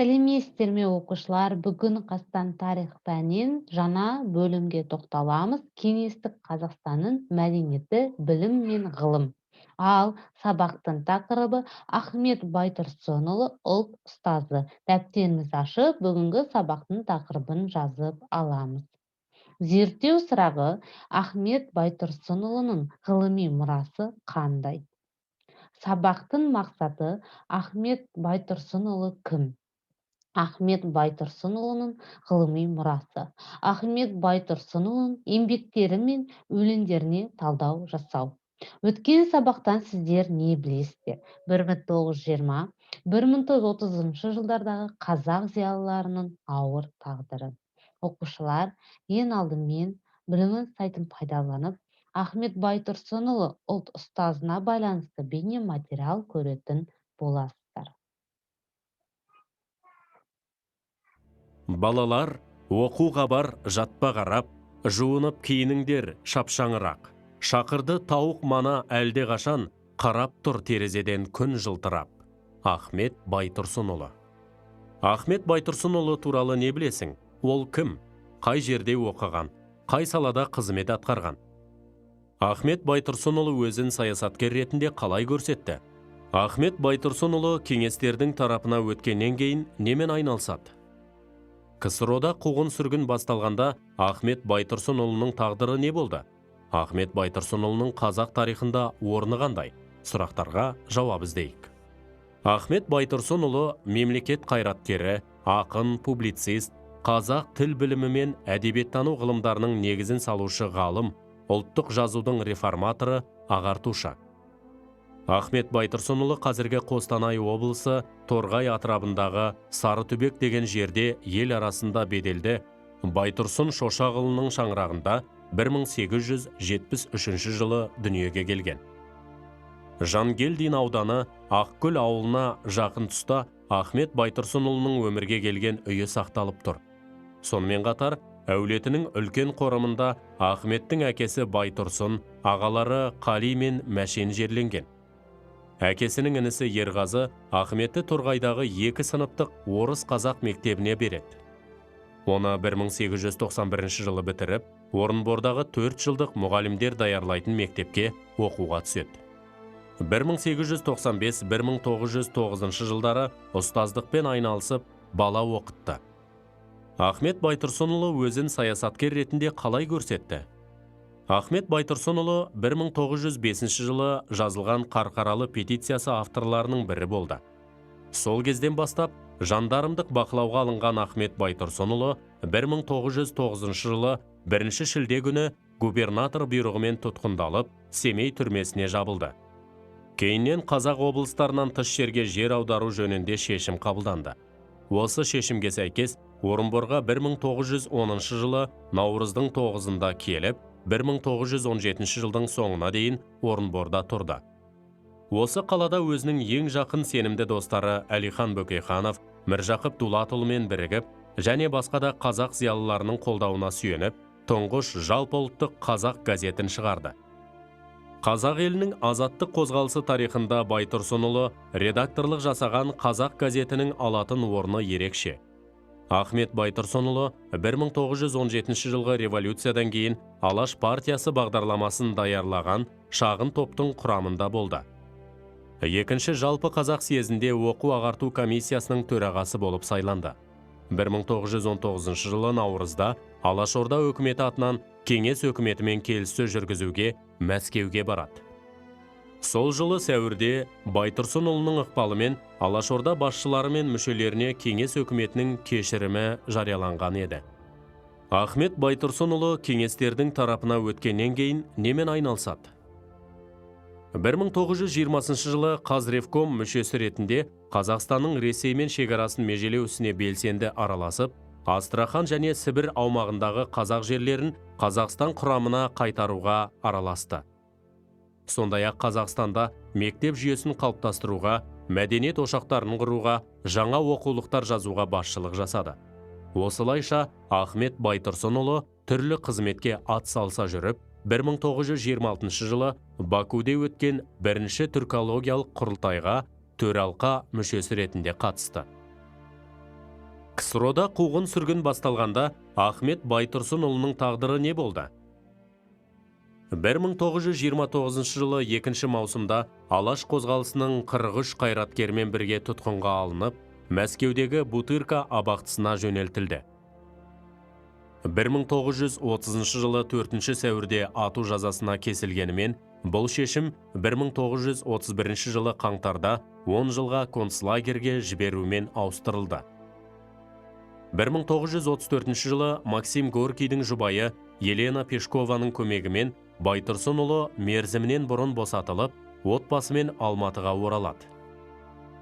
Сәлеметсіздер ме, оқушылар? Бүгін Қазақстан тарих пәнінен жаңа бөлімге тоқталамыз. Кеңестік Қазақстанның мәдениеті, білім мен ғылым. Ал сабақтың тақырыбы Ахмет Байтұрсынұлы ұлт ұстазы. Дәптерімізді ашып, бүгінгі сабақтың тақырыбын жазып аламыз. Зерттеу сұрағы: Ахмет Байтұрсынұлының ғылыми мұрасы қандай? Сабақтың мақсаты: Ахмет Байтұрсынұлы кім? Ахмет Байтұрсынұлының ғылыми мұрасы. Ахмет Байтұрсынұлының еңбектері мен өлеңдеріне талдау жасау. Өткен сабақтан сіздер не білесіздер? 1920-1930 жылдардағы қазақ зиялыларының ауыр тағдыры. Оқушылар, ең алдымен Білімін сайтын пайдаланып, Ахмет Байтұрсынұлы ұлт ұстазына байланысты бейнематериал көретін боласыздар. Балалар, оқуға бар, жатпа қарап, жуынып киініңдер шапшаңырақ. Шақырды тауық мана әлде қашан, қарап тұр терезеден күн жылтырап. Ахмет Байтұрсынұлы. Ахмет Байтұрсынұлы туралы не білесің? Ол кім? Қай жерде оқыған? Қай салада қызмет атқарған? Ахмет Байтұрсынұлы өзін саясаткер ретінде қалай көрсетті? Ахмет Байтұрсынұлы кеңестердің тарапына өткеннен кейін немен айналысады? КСРО-да қуғын-сүргін басталғанда Ахмет Байтұрсынұлының тағдыры не болды? Ахмет Байтұрсынұлының қазақ тарихында орны қандай? Сұрақтарға жауап іздейік. Ахмет Байтұрсынұлы мемлекет қайраткері, ақын, публицист, қазақ тіл білімі мен әдебиеттану ғылымдарының негізін салушы ғалым, ұлттық жазудың реформаторы, ағартушы. Ахмет Байтұрсынұлы қазіргі Қостанай облысы Торғай атырабындағы Сарытүбек деген жерде ел арасында беделді Байтұрсын Шошағұлының шаңырағында 1873 жылы дүниеге келген. Жангелдин ауданы Ақкөл ауылына жақын тұста Ахмет Байтұрсынұлының өмірге келген үйі сақталып тұр. Сонымен қатар, әулетінің үлкен қорымында Ахметтің әкесі Байтұрсын, ағалары Қали мен Мәшен жерленген. Әкесінің інісі Ерғазы Ахметті Торғайдағы 2 сыныптық орыс-қазақ мектебіне береді. Оны 1891 жылы бітіріп, Орынбордағы 4 жылдық мұғалімдер даярлайтын мектепке оқуға түседі. 1895-1909 жылдары ұстаздықпен айналысып, бала оқытты. Ахмет Байтұрсынұлы өзін саясаткер ретінде қалай көрсетті? Ахмет Байтұрсынұлы 1905 жылы жазылған Қарқаралы петициясы авторларының бірі болды. Сол кезден бастап, жандармдық бақылауға алынған Ахмет Байтұрсынұлы 1909 жылы 1 шілде күні губернатор бұйрығымен тұтқындалып, Семей түрмесіне жабылды. Кейіннен қазақ облыстарынан тыс жерге жер аудару жөнінде шешім қабылданды. Осы шешімге сәйкес Орынборға 1910 жылы наурыздың 9-ында келіп, 1917 жылдың соңына дейін Орынборда тұрды. Осы қалада өзінің ең жақын сенімді достары Әлихан Бөкейханов, Міржақып Дулатұлымен бірігіп, және басқа да қазақ зиялыларының қолдауына сүйеніп, тұңғыш жалпыұлттық қазақ газетін шығарды. Қазақ елінің азаттық қозғалысы тарихында Байтұрсынұлы редакторлық жасаған қазақ газетінің алатын орны ерекше. Ахмет Байтұрсынұлы 1917 жылғы революциядан кейін Алаш партиясы бағдарламасын даярлаған шағын топтың құрамында болды. Екінші жалпы қазақ съезінде оқу ағарту комиссиясының төрағасы болып сайланды. 1919 жылы наурызда Алашорда өкіметі атынан кеңес өкіметімен келіссөз жүргізуге Мәскеуге барады. Сол жылы сәуірде Байтұрсынұлының ықпалымен Алашорда басшылары мен мүшелеріне кеңес өкіметінің кешірімі жарияланған еді. Ахмет Байтұрсынұлы кеңестердің тарапына өткеннен кейін немен айналысады? 1920 жылы Қазревком мүшесі ретінде Қазақстанның Ресеймен шекарасын межелеу ісіне белсенді араласып, Астрахан және Сібір аумағындағы қазақ жерлерін Қазақстан құрамына қайтаруға араласты. Сондай-ақ Қазақстанда мектеп жүйесін қалыптастыруға, мәдениет ошақтарын құруға, жаңа оқулықтар жазуға басшылық жасады. Осылайша Ахмет Байтұрсынұлы түрлі қызметке ат салса жүріп, 1926 жылы Бакуде өткен бірінші түркологиялық құрылтайға төралқа мүшесі ретінде қатысты. КСРО-да қуғын-сүргін басталғанда Ахмет Байтұрсынұлының тағдыры не болды? 1929 жылы 2 маусымда Алаш қозғалысының 43 қайраткерімен бірге тұтқынға алынып, Мәскеудегі Бутырка абақтысына жөнелтілді. 1930 жылы 4 сәуірде ату жазасына кесілгенімен, бұл шешім 1931 жылы қаңтарда 10 жылға концлагерге жіберумен ауыстырылды. 1934 жылы Максим Горькийдің жұбайы Елена Пешкованың көмегімен Байтұрсынұлы мерзімінен бұрын босатылып, отбасымен Алматыға оралады.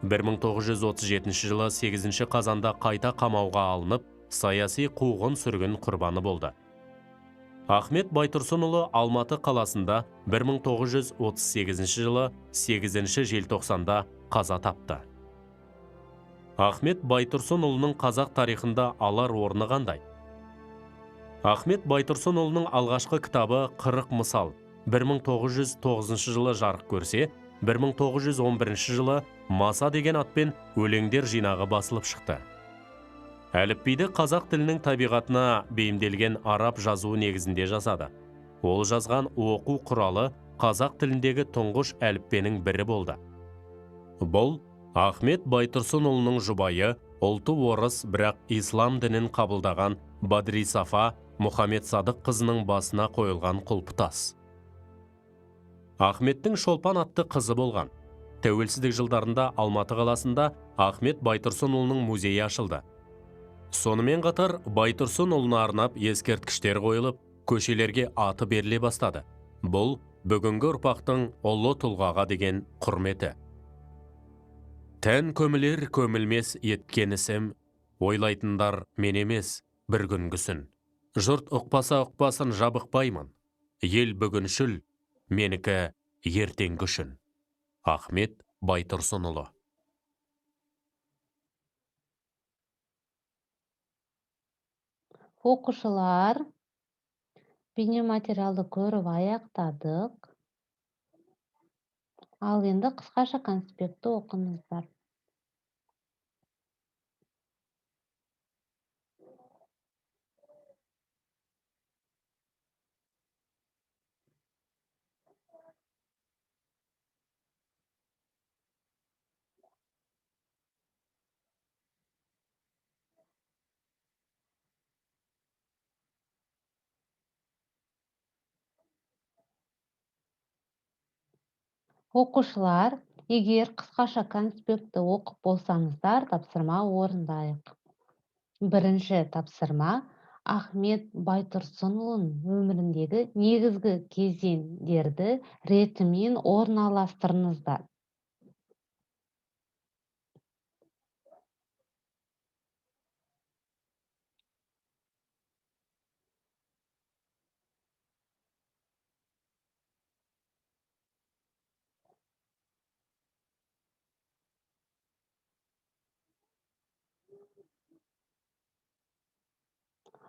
1937 жылы 8 қазанда қайта қамауға алынып, саяси қуғын-сүргін құрбаны болды. Ахмет Байтұрсынұлы Алматы қаласында 1938 жылы 8 желтоқсанда қаза тапты. Ахмет Байтұрсынұлының қазақ тарихында алар орны қандай? Ахмет Байтұрсынұлының алғашқы кітабы 40 мысал 1909 жылы жарық көрсе, 1911 жылы Маса деген атпен өлеңдер жинағы басылып шықты. Әліпбиді қазақ тілінің табиғатына бейімделген араб жазуы негізінде жасады. Ол жазған оқу құралы қазақ тіліндегі тұңғыш әліппенің бірі болды. Бұл Ахмет Байтұрсынұлының жұбайы, ұлты орыс, бірақ ислам дінін қабылдаған Бадрисафа Мұхаммед Садық қызының басына қойылған құлпытас. Ахметтің Шолпан атты қызы болған. Тәуелсіздік жылдарында Алматы қаласында Ахмет Байтұрсынұлының музейі ашылды. Сонымен қатар Байтұрсынұлына арнап ескерткіштер қойылып, көшелерге аты беріле бастады. Бұл бүгінгі ұрпақтың ұлы тұлғаға деген құрметі. Тән көмілер көмілмес еткен ісім, ойлайтындар мен емес бір күнгісін. Жұрт ұқпаса ұқпасын жабықпаймын. Ел бүгіншіл, менікі ертеңгі үшін. Ахмет Байтұрсынұлы. Оқушылар, бейнематериалды көріп аяқтадық. Ал енді қысқаша конспектті оқыңыздар. Оқушылар, егер қысқаша конспектті оқып болсаңыздар, тапсырма орындайық. Бірінші тапсырма Ахмет Байтұрсынұлының өміріндегі негізгі кезеңдерді ретімен орналастырыңыздар.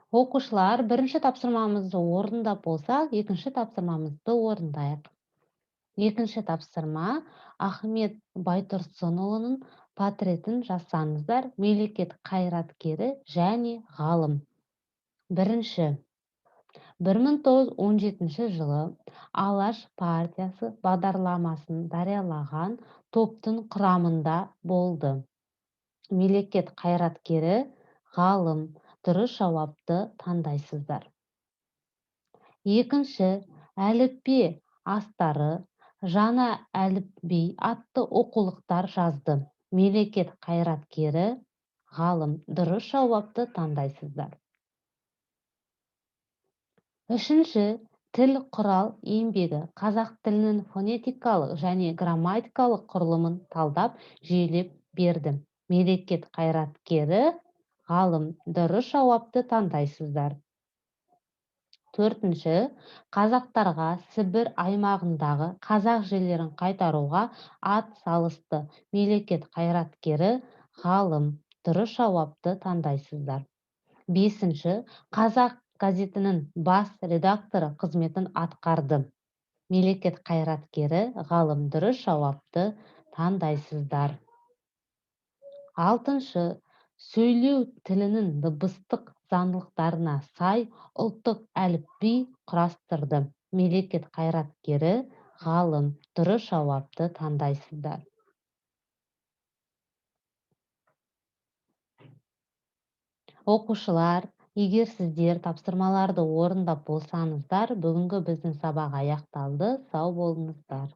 Оқушылар, бірінші тапсырмамызды орындап болсақ, екінші тапсырмамызды орындайық. Екінші тапсырма Ахмет Байтұрсынұлының портретін жасаңыздар, мемлекет қайраткері және ғалым. Бірінші, 1917 жылы Алаш партиясы бағдарламасын жариялаған топтың құрамында болды. Мемлекет қайраткері, ғалым. Дұрыс жауапты таңдайсыздар. Екінші, әліппе астары, жаңа әліпби атты оқулықтар жазды. Мемлекет қайраткері, ғалым. Дұрыс жауапты таңдайсыздар. Үшінші, тіл құрал еңбегі қазақ тілінің фонетикалық және грамматикалық құрылымын талдап, жүйелеп берді. Мемлекет қайраткері, ғалым. Дұрыс жауапты таңдайсыздар. Төртінші, қазақтарға Сібір аймағындағы қазақ жерлерін қайтаруға ат салысты. Мемлекет қайраткері, ғалым. Дұрыс жауапты таңдайсыздар. Бесінші, Қазақ газетінің бас редакторы қызметін атқарды. Мемлекет қайраткері, ғалым. Дұрыс жауапты таңдайсыздар. Алтыншы, Сөйлеу тілінің дыбыстық заңдылықтарына сай ұлттық әліпби құрастырды. Мемлекет қайраткері, ғалым. Дұрыс жауапты таңдайсыздар. Оқушылар, егер сіздер тапсырмаларды орындап болсаңыздар, бүгінгі біздің сабақ аяқталды. Сау болыңыздар.